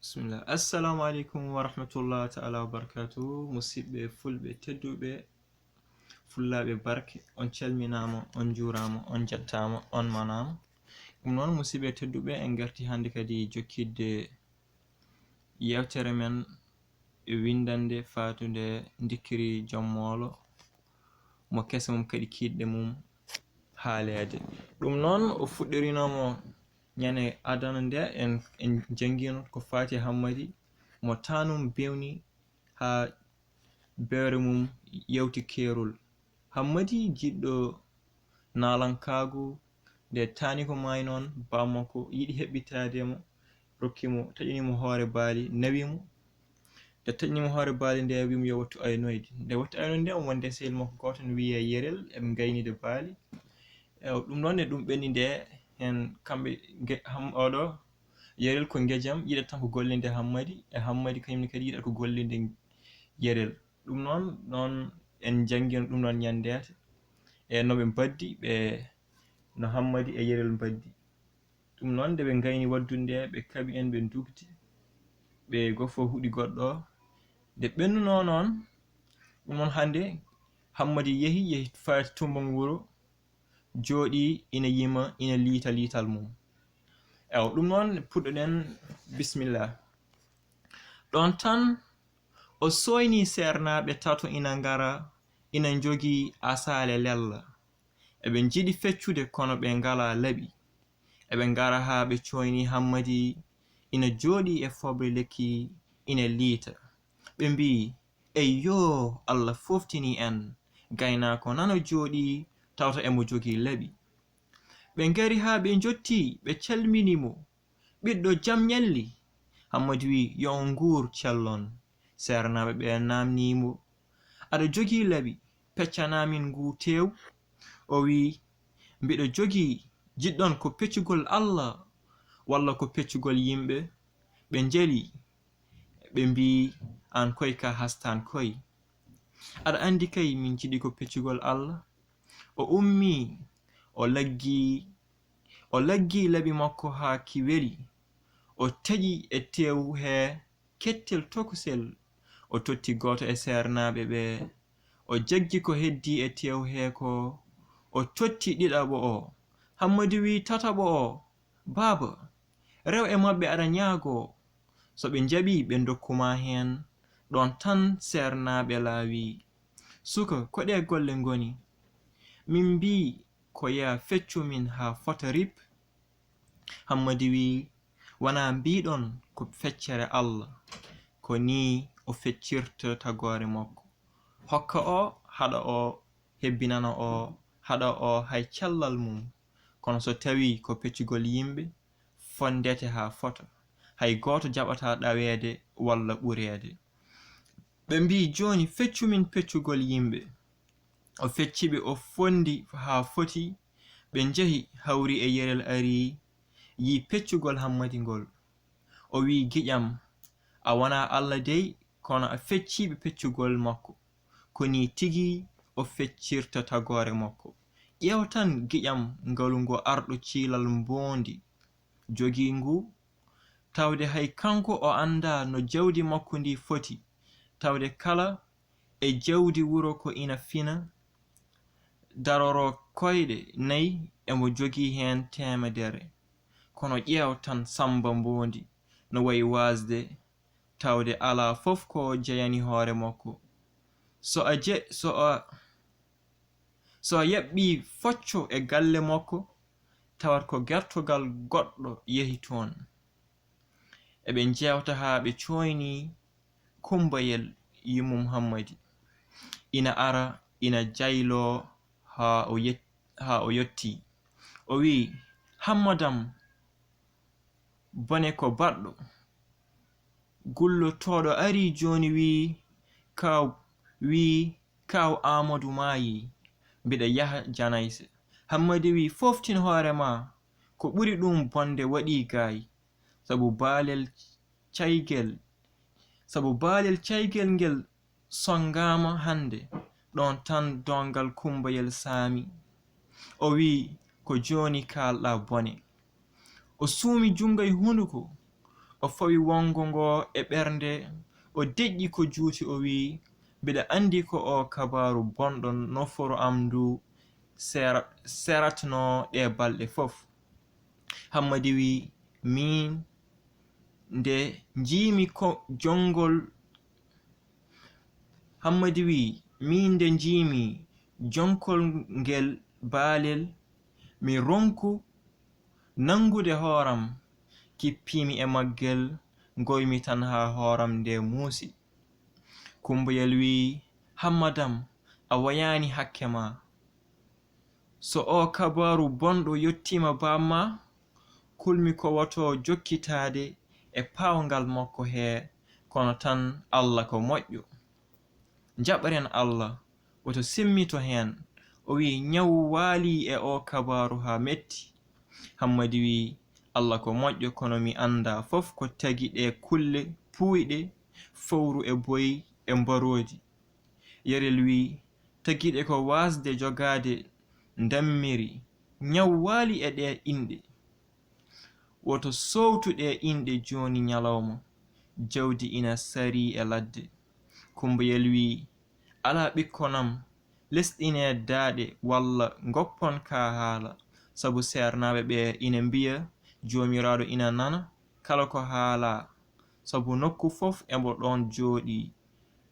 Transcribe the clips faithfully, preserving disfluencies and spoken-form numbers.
Bismillah. Assalamu aleykum wa rahmatullah ta'ala wa barakatuh. Musidɓe fulɓe tedduɓe, fullaaɓe barke, on calminaama, on njuuraama, on njettaama, on manaama. Ɗum noon, musidɓe tedduɓe, en ngarti hannde kadi jokkitde yeewtere men e winndannde faatunde ndikkiri jom moolo, mo kese mum kadi kiiɗɗe mum haaleede. Ɗum noon, o fuɗɗirinooma ñande adana nde, en, en njanngiino ko faati e Hammadi, mo taanum bewni haa bewre mum yawti keerol. Hammadi jiɗɗo naalankaagu, nde taani ko maayi noon, baa makko yiɗi heɓɓitaade mo, rokki mo, taƴani mo hoore baali, nawi mo. Nde taƴani mo hoore baali nde, wi mo yo wattu aynoyde. Nde wattu aynoyde nde, omo wonde e sehil makko gooto, no wiyee Yerel, eɓe ngaynide baali. E, ɗum noon ne, ɗum ɓenni nde, heen kamɓe ge-, ham-, oɗo Yerel ko ngejam, yiɗat tan ko gollinde Hammadi, e Hammadi kañum ne kadi yiɗat ko gollinde Yerel. Ɗum noon, noon en njanngino ɗum noon ñanndeete, e no ɓe mbaddi, ɓe, no Hammadi e Yerel mbaddi. Ɗum noon, nde ɓe ngayni waɗdude nde, ɓe kaɓi en, ɓe ndugdi, ɓe goo fof huɗi goɗɗo. Nde ɓennunoo noon, ɗum noon hannde, Hammadi yehi, yehi faati tummbam wuro, jooɗii ina yima, ina liita liital mum. Ewa, ɗum noon puɗɗoɗen, bisimilla. Ɗoon tan, o sooynii seernaaɓe tato ina ngara, ina njogii asaale lella. Eɓe njiɗi feccude, kono ɓe ngalaa laɓi. Eɓe ngara haa ɓe cooynii Hammadi ina jooɗii e fooɓre lekki, ina liita. Ɓe mbii, "Eyyoo, Allah fooftinii en, gaynaako nano jooɗii, tawata emo jogii laɓi." Ɓe ngari haa ɓe njottii, ɓe calmini mo. "Ɓiɗɗo, jam ñalli?" Hammadi wii, "Yo on nguur cellon." Seernaaɓe ɓe naamnii mo, "Aɗa jogii laɓi? Peccanaa min nguu teew." O wii, "Mbiɗo jogii, jiɗɗon ko peccugol Allah walla ko peccugol yimɓe?" Ɓe njali, ɓe mbii, "Aan koy ka hastaan koy. Aɗa anndi kay min jiɗi ko peccugol Allah." O ummii, o laggi, o laggi laɓi makko haa ki weli. O taƴi e teew hee kettel tokosel. O totti gooto e seernaaɓe ɓe. O jaggi ko heddii e teew hee ko. O totti ɗiɗaɓo o. Hammadi wii tataɓo o, "Baaba, rew e maɓɓe aɗa ñaagoo. So ɓe njaɓii, ɓe ndokku ma heen." Ɗoon tan seernaaɓe laawi, "Suka, ko ɗee golle ngoni? Min mbii ko yaa feccu min haa fota rip." Hammadi wii, "Wonaa mbiiɗon ko feccere Allah, ko nii o feccirta tagoore makko. Hokka o, haɗa o, hebbinana o, haɗa o hay cellal mum. Kono so tawii ko peccugol yimɓe, fondete haa fota. Hay gooto jaɓataa ɗaweede walla ɓureede." Ɓe mbii, "Jooni feccu min peccugol yimɓe." O fecci ɓe, o fondi haa foti. Ɓe njehi, hawri e Yerel ari, yii peccugol Hammadi ngol. O wii, "Giƴam, a wonaa Allah dey, kono a fecciiɓe peccugol makko. Ko nii tigi o feccirta tagoore makko. Ƴeew tan giƴam ngalu ngo arɗo ciilal mboondi jogii ngu. Tawde hay kanko o anndaa no jawdi makko ndi foti. Tawde kala e jawdi wuro ko ina fina, daroroo koyɗe nayi, emo jogii heen teemedere. Kono ƴeew tan Sammba Mboondi no wayi waasde, tawde alaa fof ko jeyani hoore makko. So a je-, so a, so a yaɓɓii focco e galle makko, tawat ko gertogal goɗɗo yehi toon." Eɓe njeewta haa ɓe cooynii Kumbayel yummum Hammadi. Ina ara, ina jayloo haa o yet-, haa o yottii. O wii, "Hammadam, bone ko baɗɗo?" Gullotooɗo arii jooni wii, "Kaaw," wii, "Kaaw Aamadu maayii, mbiɗa yaha janayse." Hammadi wii, "Fooftin hoore maa, ko ɓuri ɗum bonde waɗii gaay, sabu baalel caygel, sabu baalel caygel ngel sonngaama hannde." Ɗoon tan doŋngal Kumbayel saami. O wii, "Ko jooni kaalɗaa bone." O suumi junngo e hunuko, O fawi wongo ngo e ɓernde, o deƴƴi ko juuti, o wiyi, "Mbiɗa anndi ko o kabaaru bonɗo noforo am ndu sera-, seratnoo ɗee balɗe fof." Hammadi wiyi, "Miin nde njiimi ko jonngol," Hammadi wiyi, "Miin nde njiimi jonkol ngel baalel, mi ronku nanngude hooram, kippiimi e maggel, ngoymi tan haa hooram nde muusi." Kumbayel wiyi, "Hammadam, a wayaani hakke ma. So o kabaaru bonɗo yottiima baaba ma, kulmi ko woto jokkitaade e paawngal makko hee, kono tan Alla ko moƴƴo. Njaɓren Alla, woto simmito heen." O wiyi, "Ñaw waalii e o kabaaru haa metti." Hammadi wiyi, "Alla ko moƴƴo, kono mi anndaa fof ko tagi ɗee kulle puuyɗe, fowru e boy e mbaroodi." Yerel wiyi, "Tagi ɗe ko waasde jogaade ndammiri, ñaw waali e ɗee inɗe. Woto soowtu ɗee inɗe jooni ñalawma, jawdi ina sarii e ladde." Kumbayel wiyi, "Alaa ɓikkon am, lesɗinee daaɗe walla ngoppon kaa haala, sabu seernaaɓe ɓee ina mbiya, Joomiraaɗo ina nana kala ko haalaa, sabu nokku fof emo ɗoon jooɗii.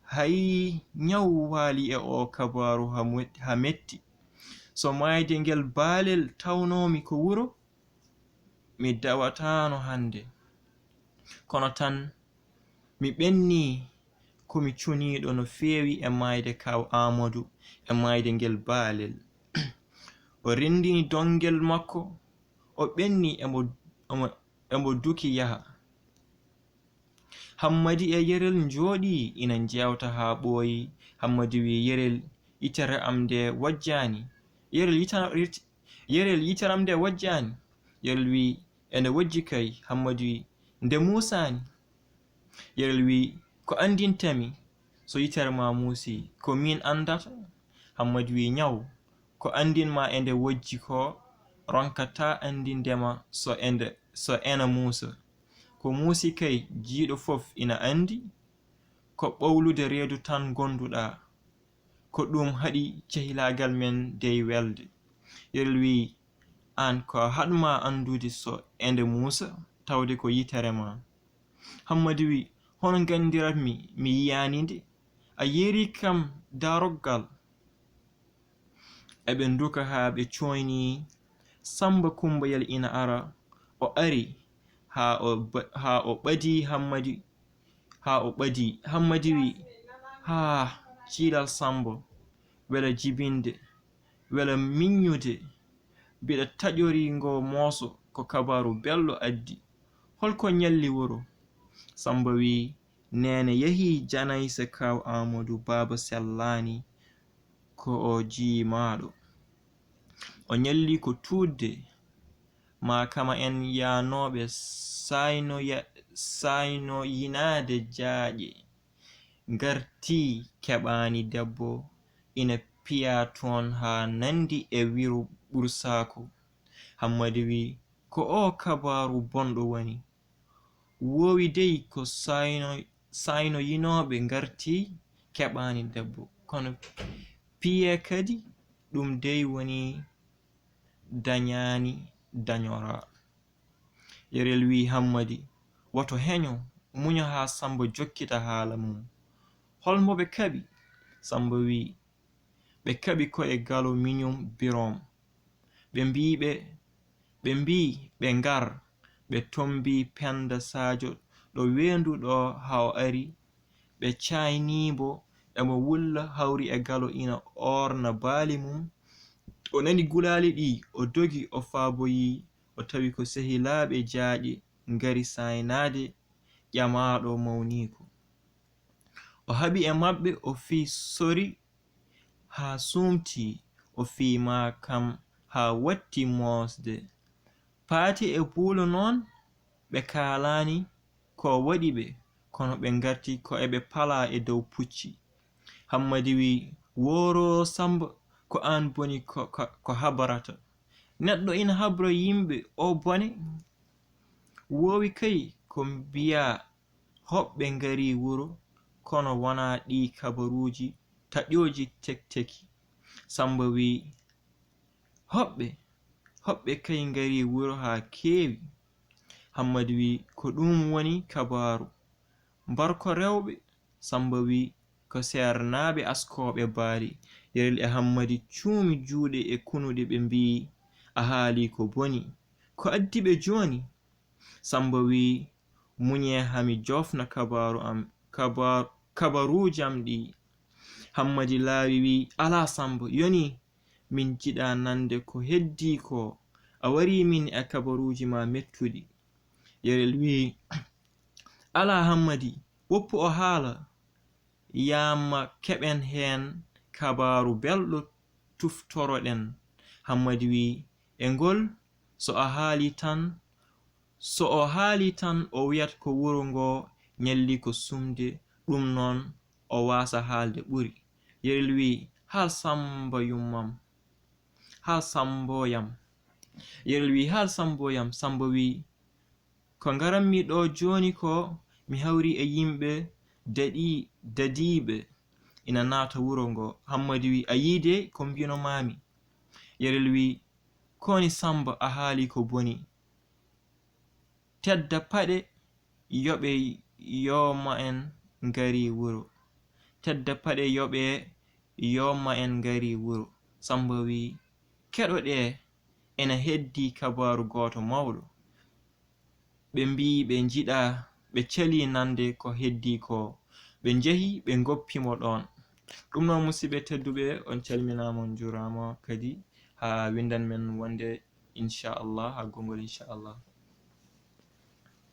Hay ñaw waali e o kabaaru haa mo-, haa metti. So maayde ngel baalel tawnoomi ko wuro, mi dawataano hannde. Kono tan mi ɓennii ko mi cuniiɗo no feewi e maayde Kaaw Aamadu e maayde ngel baalel." O renndini donngel makko, o ɓenni emo, emo, emo duki yaha. Hammadi e Yerel njooɗii ina njeewta haa ɓooyi. Hammadi wiyi, "Yerel, yitere am nde wojjaani." Yerel, yita-, yit-, Yerel, yitere am nde wojjaani. Yerel wiyi, "Ene wojji kay." Hammadi wiyi, "Nde muusaani?" Yerel wiyi, "Ko anndinta-mi so yitere ma muusii, ko miin anndata?" Hammadi wiyi, "Ñaw, ko anndin ma e nde wojji ko, ronkataa anndinde ma so e nde, so ena muusa. Ko muusi kay, jiyɗo fof ina anndi, ko ɓowlude reedu tan ngonduɗaa. Ko ɗum haɗi cehilaagal men dey welde." Yerel wiyi, "Aan ko haɗ ma anndude so e nde muusa, tawde ko yitere ma." Hammadi wiyi, "Hono nganndirat-mi, mi yiyaani nde? A yerii kam daaroggal." Eɓe nduka haa ɓe cooynii. Sammba Kumbayel ina ara. O ari haa o ba-, haa o ɓadii Hammadi, haa o ɓadii. Hammadi wiyi, "Haa, ciilal Sammba, wela jibinde, wela miññude. Mbiɗa taƴorii ngo mooso ko kabaaru belɗo addi. Holko ñalli wuro?" Sammba wiyi, "Neene yahii janaysa Kaaw Aamadu, baaba sellaani ko o jiimaaɗo. O ñalli ko tuudde, maa kama en yaanooɓe saaynoya-, saaynoyinaade jaaƴe, ngartii keɓaani debbo, ina piyaa toon haa nanndi e wiro ɓursaaku." Hammadi wiyi, "Ko o kabaaru bonɗo woni? Woowi dey ko saayno-, saaynoyinooɓe ngartii keɓaani debbo, kono piyee kadi, ɗum dey woni dañaani dañoraa." Yerel wiyi Hammadi, "Woto heño, muño haa Sammba jokkita haala mum. Hol mo ɓe kaɓi?" Sammba wiyi, "Ɓe kaɓi ko e Galo miñum Birom. Ɓe mbii ɓe, ɓe mbii ɓe ngar, ɓe tombii Pennda Saajo ɗo weendu ɗo haa o ari. Ɓe caaynii mbo, emo wulla hawri e Galo ina oorna baali mum. O nani gulaali ɗi, o dogi, o faaboyii, o tawi ko sehilaaɓe jaaƴe ngari saaynaade ƴamaaɗo mawniiko. O haɓi e maɓɓe, o fii sori haa suumtii, o fiimaa kam haa watti moosde. Paati e Buulo noon, ɓe kaalaani ko waɗi ɓe, kono ɓe ngarti ko eɓe palaa e dow pucci." Hammadi wiyi, "Wooroo Sammba, ko aan boni ko, ko, ko habrata. Neɗɗo ina habra yimɓe o bone? Woowi kay ko mbiyaa hoɓɓe ngarii wuro, kono wonaa ɗii kabaruuji taƴooji tekteki. Sammba wii, "Hoɓɓe, hoɓɓe kay ngarii wuro haa keewi." Hammadi wii, "Ko ɗuum woni kabaaru. Mbar ko rewɓe." Sammba wii, "Ko seernaaɓe askooɓe baali." Yerel e Hammadi cuumi juuɗe e kunuɗe, ɓe mbii, "A haalii ko boni. Ko addi ɓe jooni?" Sammba wii, "Muñee haa mi joofna kabaaru am, kabar-, kabaruuji am ɗii." Hammadi laawi wii, "Alaa Sammba, yonii, min njiɗaa nande ko heddii ko. A warii min e kabaruuji maa mettuɗi." Yerel wii, "Alaa Hammadi, woppu o haala. Yaama keɓen heen kabaaru belɗo tuftoroɗen." Hammadi wii, "E ngol, so a haali tan, so o haali tan o wiyat ko wuro ngo ñalli ko sumde, ɗum noon o waasa haalde ɓuri." Yerel wii, "Haal Sammba yummam, haal Sammboyam." Yerel wii, "Haal Sammboyam." Sammba wii, "Ko ngaranmi ɗo jooni ko, mi hawri e yimɓe daɗi-, dadiiɓe ina naata wuro ngo." Hammadi wii, "A yii de ko mbino maami." Yerel wii, "Kooni Sammba, a haali ko boni. Tedda paɗe yoɓe yooma en ngarii wuro. Tedda paɗe yoɓe yooma en ngarii wuro." Sammba wii, "Keɗoɗee, ena heddii kabaaru gooto mawɗo." Ɓe mbii ɓe njiɗaa, ɓe calii nande ko heddii ko. Ɓe njehi, ɓe ngoppi mo ɗoon. Ɗum noon, musidɓe tedduɓe, on calminaama, on njuuraama kadi. Haa winndan men wonde, inchallah, haa gongol, inchallah.